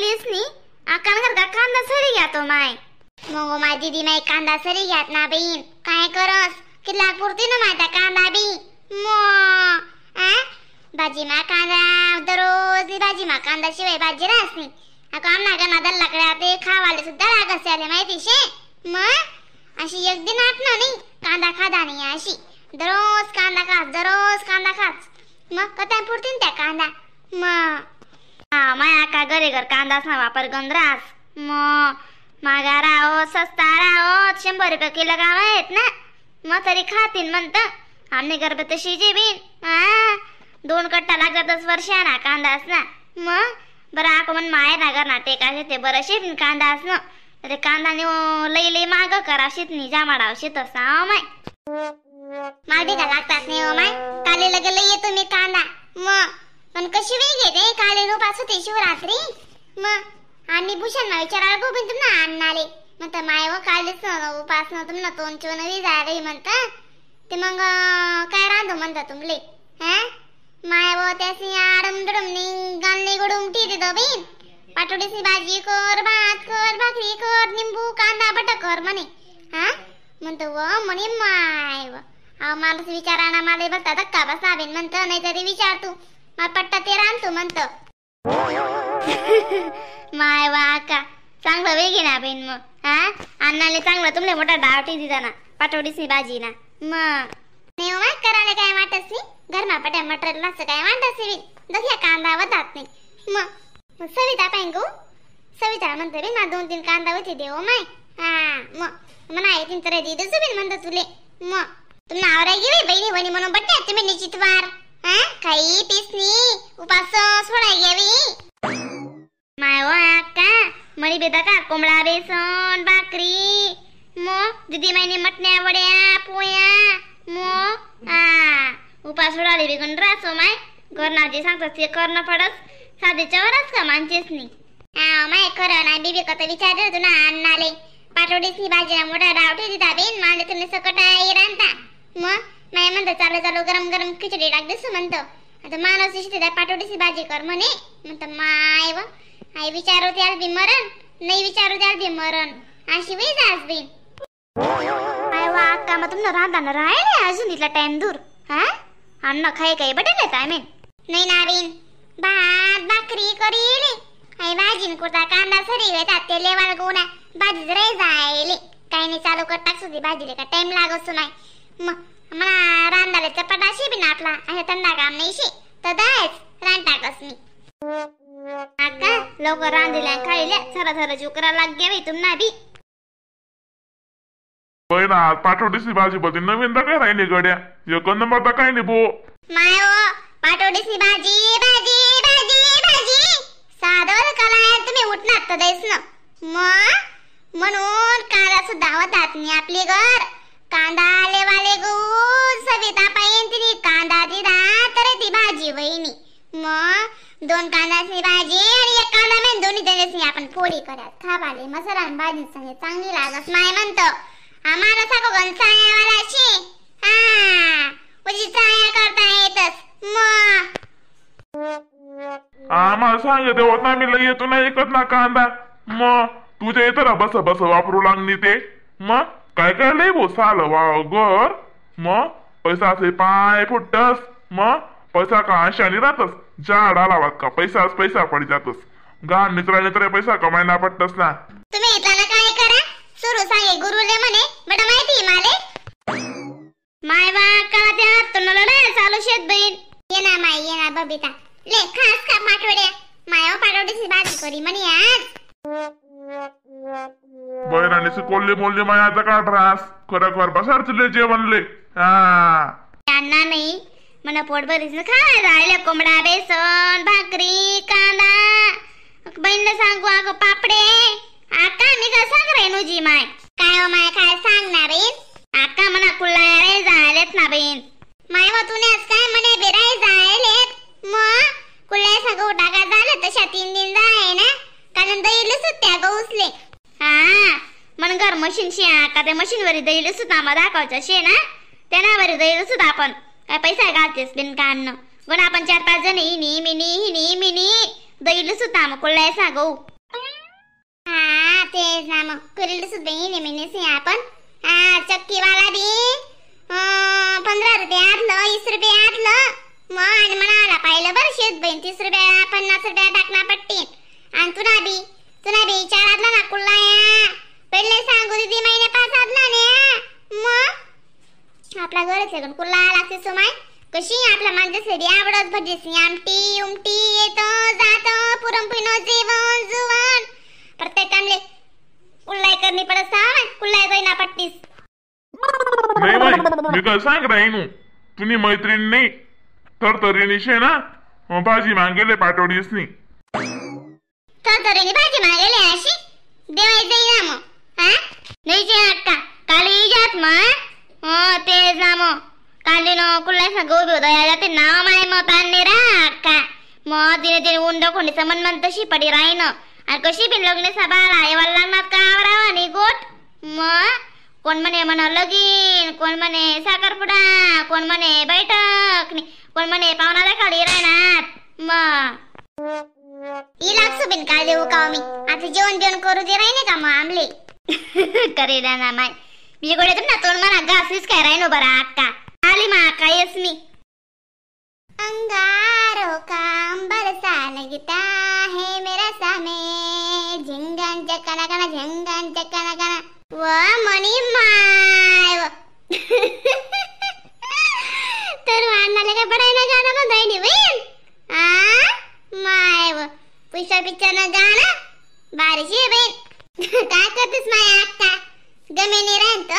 चाललीस नी आकान घर का कांदा सरी घ्या तो my. मग माय दीदी माय कांदा सरी घ्यात ना बहीण काय करस कितला पुरती ना माय त्या कांदा बी म आ भाजी मा कांदा दररोज भाजी मा कांदा शिवाय भाजी राहस नाही. अगं आमना गणा दल्लाकडे ते खावाले सुद्धा लागस आले माहिती शे. मग अशी एक दिन आठणं नाही कांदा खादा नाही अशी दररोज कांदा खास दररोज कांदा खास मग कथा पुरतीन त्या कांदा. मग हा माया का घरी घर कांदाच ना वापर गंधरास मग मागा राहो सस्ता राहो 100 रुपये किलो गाव आहेत ना मग तरी खातीन म्हणत आमने गर्भ तशी जेबीन हा 2 कट्टा लागतातच वर्षाना कांदाच ना. मग बरं आको म्हण माय ना घर ना टेकाशे ते बरं शेत कांदाच ना अरे कांदा लई लई माग करा शेतनी जामाडाव शेत असा माय मागणी का लागतात नाही हो माय काले लगे लई येतो मी कांदा. मग पण कशी वेळ घेते काले उपास होते शिवरात्री. मग आणि भूषण विचारायला गोबिंद तुम्हाला आणणारे म्हणता माय व कालेच उपास न तुम्हाला तोंड नवी जायला म्हणता ते मग काय रांधू म्हणता तुमले हा माय व त्यासी आडम दुडम गाणले गुडूम टी देतो बहीण पाटोडीची भाजी कर भात कर भाकरी कर निंबू कांदा बट कर म्हणे हा म्हणतो व म्हणे माय व अहो माणूस विचाराना मला बघता धक्का बसला बिन म्हणतं नाही तरी विचार तू मला पट्टा ते रांधतो म्हणतं. माय वा का चांगलं वेगी ना बहीण मग हा अण्णाले चांगलं तुमले मोठा डावटी दिला ना पाटोडीची भाजी ना. मग नाही माय करायला काय वाटत नाही घरमा पट्या मटर असं काय वाटत नाही दख्या कांदा वतात नाही. मग सविता पाहिजे गो सविता म्हणते बी ना 2-3 कांदा होते देव माय हा मग म्हणा येतीन तर दिदच बिन म्हणतं तुले. मग तुम्हाला आवराय गेली बहिणी बहिणी म्हणून बट्ट्या तुम्ही निश्चित वार हा काही पीसनी उपास सोडाय घ्यावी. माय वा का मणी बेता का कोंबडा बेसन भाकरी मग दीदी माईने मटण्या वड्या पोया मग हा उपास सोडाले बिगून राहतो माय घरना जे सांगतात ते करणं पडस साधेच्या वरच का मानचेच नाही. हा माय खरं नाही बीबी कत विचारलं तुला अण्णाले पाटोडीची भाजीला मोठा डावठी दिदा बेन मानले तुम्ही सकट आहे रांधता. मग माय म्हणतो चालू चालू गरम गरम खिचडी टाक दिसू म्हणतो आता माणूस त्या पाटोडीची भाजी कर म्हणे म्हणतो माय व आई विचारू त्याला बी मरण नाही विचारू त्याला बी मरण अशी वेळ जास बेन. माय वा अक्का मग तुम्हाला रांधताना राहिले अजून इथला टाइम दूर हा अन्न खाई काही बटेल काय मेन नाही ना बेन भात भाकरी करील आई भाजीन कुर्ता कांदा सरी वेतात ते लेवाल गोना भाजीच रे जायले काही नाही चालू कर टाकसू ती भाजीले का टाइम लागत नाही. मग मला रांधाले चपाटा शी बी ना आपला अशा थंडा काम नाही शी तर दायच रान टाकस मी अक्का लवकर रांधिल्या खाईल्या थरा थरा जुकरा लाग घ्यावी तुम्हाला बी. बहिणा पाटोडीची भाजी बघ नवीन तर काय राहिली गड्या एक नंबर तर काय नाही भो. माय हो पाटोडीची भाजी भाजी भाजी भाजी साधं कलाय तुम्ही उठणार तर देस ना मग म्हणून कांदा सुद्धा होतात नाही आपली घर कांदा लेवाले गो सविता पाहिजे तिने कांदा दिला तर ती भाजी बहिणी. मग 2 कांदाची भाजी आणि 1 कांदा मेन दोन्ही त्याच्याशी आपण पोळी करा खावाले मसाला आणि भाजी संगे चांगली लागस माय म्हणतो आम्हाला सागो गणसायावालाशी हा उजी चाया करता येतस. मग आम्हाला सांगते होत ना मी लई येतो ना एकच ना कांदा मग तुझ्या येतं ना बस बस वापरू लागली ते मग काय काय लई भो साल वा घर मग पैसा असे पाय फुटस मग पैसा का आशाने राहतस झाड आला का पैसाच पैसा पडी जातस गाण नित्रा नित्रा पैसा कमायला पडतस ना. तुम्ही इथला ना काय करा सुरू सांगे गुरुले म्हणे बट माहिती माले माय वा का त्या तोंडाला चालू शेत बहीण ये ना माय ये ना बबिता ले खास का पाटोड्या माय पाटोडीची भाजी करी म्हणे आज बहिणाने कोल्ले मोल्ले माय आता का त्रास खरं खर बसार तुले जेवणले हा त्यांना नाही मला पोट भरीच खायला राहिले कोंबडा बेसन भाकरी कांदा बहिणीला सांगू अगं पापडे आका मी का सांग रे नुजी माय काय हो माय काय सांगणार बहीण आका म्हणा कुल्ला रे जायलेत ना बहीण माय हो तुने काय म्हणे बेराय जायलेत मग कुल्ला सगळं टाका झालं तशा 3 दिन जाय ना कारण दहीले सुट्ट्या गौसले हा मन घर मशीन शे का त्या मशीनवर दहीले सुद्धा आम्हाला दाखवायचं शे ना त्यानावर दहीले सुद्धा आपण काय पैसा घालतेस बिन काढणं पण आपण 4-5 जण हिनी मिनी हिनी मिनी दहीले सुद्धा मग कुल्ला सांगू. तेच ना मग करेल सुद्धा येणे महिने आपण. हा चक्कीवाला बी 15 रुपये आतलं 20 रुपये आतलं मग आणि म्हणाला पाहिलं बरं शेत बहीण 30 रुपया 50 रुपया टाकना पट्टी. आणि तुला बी 4 आदला ना कुल्ला पहिले सांगू दीदी महिने 5 आदला ने मग आपला घरच आहे कुल्ला लागते सुमाय कशी आपल्या माणसे बी आवडत भजीसी आमटी उमटी येतो जातो पुरणपोळीनो जेवण जुवण प्रत्येक कामले कुल्लाय करणी पडत सा कुल्लाय जाईना पट्टीस. नाही बाई मी काय सांग राहीनू तुम्ही मैत्रीण नाही थरथरीनी शे ना भाजी मागेले पाटोडीसनी. थरथरीनी भाजी मागेले अशी देवाई जाईना मग. हा नाही जे अक्का काल जात मग हो तेच ना मग कांदे न कुल्लाय गहू बी दया जाते ना माय मग ताण रा अक्का मग तिने तिने ऊन डोकोंडीचं मन मन तशी पडी राहीन आणि कशी बिन लग्न सभाला येवायला लागणार का आवरावा आणि गोट मग कोण म्हणे म्हणा लगीन कोण म्हणे साखरपुडा कोण म्हणे बैठक कोण म्हणे पाहुणाला खाली राहणार मग इलाक सुबिन काल देऊ का मी आता जेवण बिवण करू दे राहीने का मग आमले करे ना माय मी गोडे ना तोंड म्हणा घासीच काय राहिनो बरा अक्का आली मा कायच मी. अंगारों का अंबर सा लगता है मेरा सामे झिंगन चकना कना झिंगन चकना कना व मनी my. तर अण्णाला काय पडायला गाणं पण राहिली बहीण आ माय व पुष्पा पिक्चर ना गाणं बारीशी बहीण. काय करतेस माय अक्का गमेने राहत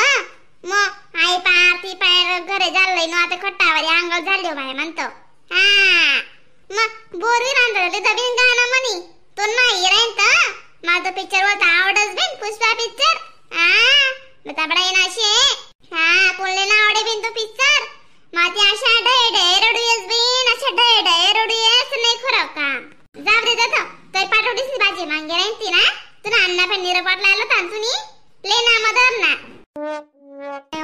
मग आई पार ती पायर घरे झालंय ना आता खट्टावर अंगल झाली बाय म्हणतो. हा मग बोरी रांधलं ते बिन गाणं म्हणी तो नाही राहत माझं पिक्चर होता आवडच बिन पुष्पा पिक्चर. हा मग ताबडा येणार अशी हा कोणले ना आवडे बिन तो पिक्चर माझी अशा ढे ढे रडू येस बिन अशा ढे ढे रडू येस नाही खरं का जाऊ दे जातो तर पाठवलीस भाजी मागे राहीन ती ना तुला अण्णा पण निरोपाटला आलो तांचुनी ले ना मदर ना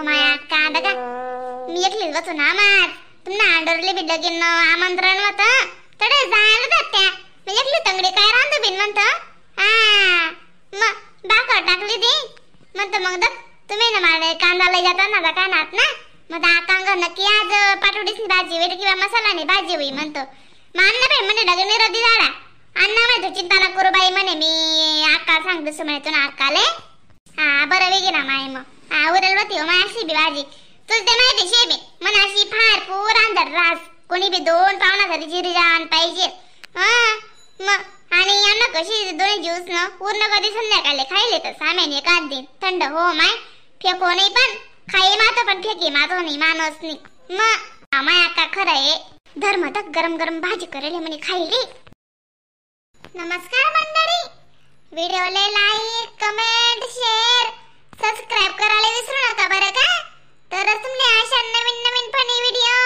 माया कांदा का मी एकलीच बसू ना माझ तुम्हाला अंडरले बी लगीन आमंत्रण होत तडे जायला जात्या मी एकली तंगडी काय रांधू बिन म्हणतो. हा मग भाकर टाकली ती म्हणतो मग तुम्ही ना मला कांदा लई जाता ना कानात ना मग कांग नक्की आज पाटोडीसनी भाजी होईल किंवा मसालानी भाजी होई म्हणतो. मग अण्णा बाई म्हणे लगीन निरोधी झाला अण्णा माहिती चिंता ना करू बाई म्हणे मी अक्का सांगतो म्हणे तुला अक्काले. हा बरं वेगी ना माय मग हा उरल होती हो माय अशी बी भाजी तुझ ते माहिती शेबी मन अशी फार पूर अंदर रास कोणी बी 2 पावना झाली जिरी जाण पाहिजे. हा मग आणि यांना कशी दोन्ही ज्यूस न पूर्ण कधी संध्याकाळी खायले तर सामान एकाच दिन थंड हो माय फेको नाही पण खाई मातो पण फेकी मातो नाही माणूस नाही मग माय अक्का खरं आहे धर्म तर गरम गरम भाजी करेल म्हणे खायली. नमस्कार मंडळी व्हिडिओला like comment share subscribe करायला विसरू नका बरं का. तरच तुमले अशा नवीन नवीन फनी व्हिडिओ